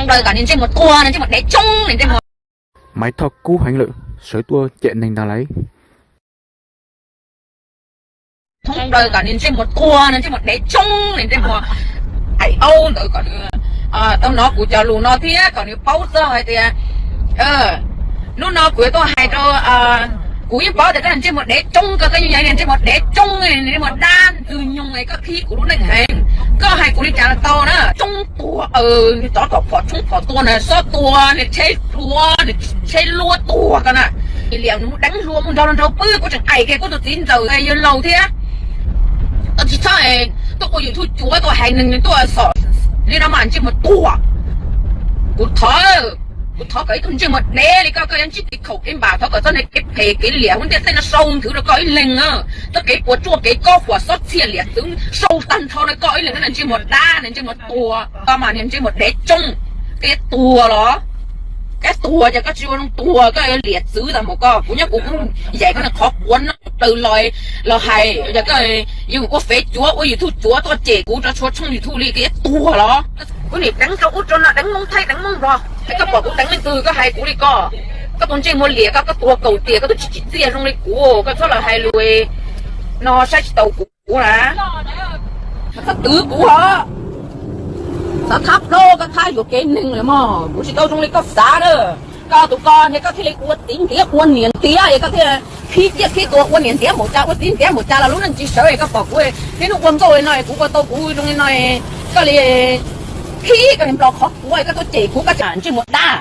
Thoob plaws kom niag ntsej muag tuag, niag ntsej muag dev tsoob, niag ntsej muag. Maiv Thoj kub heev lawm, sawv tuaj cem neeg ntag lauj. Thoob plaws kom niag ntsej muag tuag, niag ntsej muag dev tsoob, niag ntsej muag aim aub ntawd kom nws tau hnov kuv cov lus no thiab kom nws paub txog hais tias hnub no kuv yuav tuaj hais rau, kuv yeej paub tias koj niag ntsej muag dev tsoob, koj yeej yog niag ntsej muag dev tsoob, niag ntsej muag dab ntxwg nyoog, koj khib kuv lub neej heev. Koj hais kuv li cas los tau na, tsoob tuag, niag tsov tom phom tshoob phom tuag na, xob tuag, niag tsheb hluas, niag tsheb luab tuag koj na. Liam nws mus deev hluas mus nrog luag nraug pw, kuv tseem aim kiag kuv tus txiv ntxawm yawg laus thiab. Tsis txhob tuaj ua YouTube cuav tuaj hais neeg, tuaj xom li no mas ntsej muag tuag. Kuv thov, kuv thov kom ib tug ntsej muag dev li koj, koj yuav ntsib kev khaum kev npam, thov kom txoj niag kev phem kev liam hauv ntiaj teb no sau nthwv rau koj ib leeg na. Txoj kev puas tsuaj kev kob huam xob txhiaj liam txwv sau tag nrho rau koj ib leeg, niag ntsej muag dab, niag ntsej muag tuag, koj mas niag ntsej muag dev tsoob. Koj tuag los, koj tuag ces koj tsis ua zoo tuag, koj yuav liam txwv tas mus koj. Kuv nyob kuv, kuv yaim koj niag qhov quav no plaws los, los hais, yog koj yuav ua Facebook cuav, ua YouTube cuav tuaj cem kuv rau txhua tshooj YouTube li, koj yuav tuag los. Kuv nim deev rau ub rau no, deev Hmoob Thaib, deev Hmoob Nplog, es koj pom kuv deev leej twg koj hais kuv li ko. Koj tus ntsej muag liam, koj, koj tuag kaum tiam, koj twb tsis tsim txiaj zoo li kuv, koj txhob los hais lus no saib tsis taus kuv na. Koj twv kuv os, xav thab plaub koj thab yuam kev neeg lawm mog, kuv tsis tau zoo li koj xav na. Koj tus ko es koj thiaj li ua txiv ntiav ua niam ntiav es koj thiaj khib ciaj khib tuag ua niam ntiav npaum cas ua txiv ntiav npaum cas los lub neej tsis sawv es koj pom kuv niaj hnub ua nkauj li no es kuv ua tau kuv zoo li no, koj li khib koj niag nplos qhov quav es koj tuaj cem kuv, koj tseem ntsej muag dab.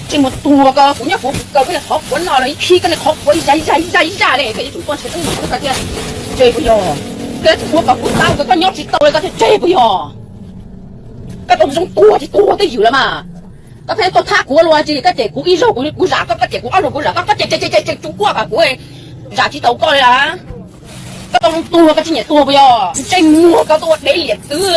Ntsej muag tuag koj, kuv nyob kuv kaw koj niag qhov quav no los ib khib koj niag qhov quav zaj zaj zaj zaj li, koj yuav tsum tuaj ntshe teeb meem koj thiaj tseg puas yog? Koj yuav tsum ua kom kuv tau, koj nyob tsis tau li koj thiaj tseg puas yog? Koj tau zoo tuag ces tuag twj ywm lawm mas. Koj pheej tuaj thab kuv ua luaj tsis, koj cem kuv ib zaug kuv, kuv zam koj, koj cem kuv ob zaug kuv zam koj, koj cem cem cem cem tsuj kuaj kom kuv zam tsis taus koj li a. Koj tau zoo tuag, koj tsis nyiam tuag puas yog? Ntsej muag koj tuaj ua dev liam txwv,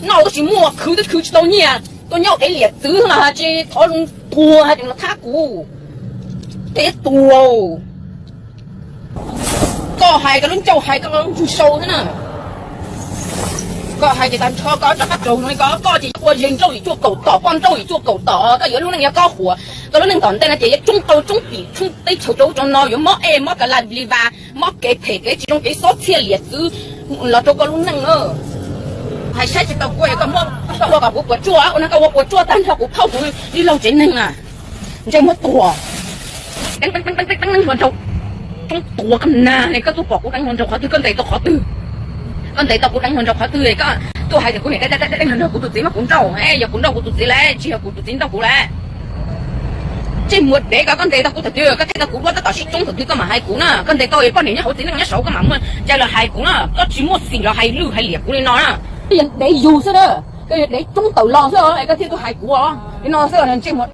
noj twb tsis muaj, khwv twb khwv tsis tau nyiaj, tuaj nyob ua dev liam txwv no tsis thov zoo tuag hais tias los thab kuv. Tej tuag. Koj hais koj lub ncauj hais koj lub ntswg sau xwb na. Koj hais ces tag nrho koj rov qab raug no li ko, koj ces yuav ua yawg nrauj yim cuaj kaum tom, poj nrauj yim cuaj kaum tom, koj yuav lub neej yuav kob huam, koj lub neej tom ntej no ces yuav tsoob tau tsoob tim tsoob teb chaws rau ub rau no, yuav mob ej mob kas las li vas, mob kev phem kev tsis zoo kev xob txhiaj liam txwv los rau koj lub neej na. Hais saib tsis taus kuv, koj muab koj ua kom kuv puas tsuaj, ua no koj ua puas tsuaj tag nrho kuv phauj kuv li laug tsev neeg na. Ntsej muag tuag. Deev hluas nraug, tsoob tuag koj nag ne, koj tuaj pom kuv deev hluas nraug qhov twg, koj ntes tau qhov twg? Koj ntes tau kuv deev hluas nraug qhov twg, koj tuaj hais tias kuv niam deev hluas nraug, kuv tus txiv muab kuv nrauj, yog kuv nrauj kuv tus txiv lawm, tsis yog kuv tus txiv nrauj kuv lawm. Ntsej muag dev koj, koj ntes tau kuv thaum twg, koj thaij tau kuv duab tab tom sib tsoob thaum twg koj mam hais kuv na, koj ntes tau es poj niam nyob hauv txiv neej nyob saud koj mam muaj cai los hais kuv na, koj tsis muaj xim los hais lwj hais liam kuv li no na. Koj yog dev yug xwb na, koj yog dev tsoob tawm los xwb es koj thiaj tuaj hais kuv li no xwb ntsej muag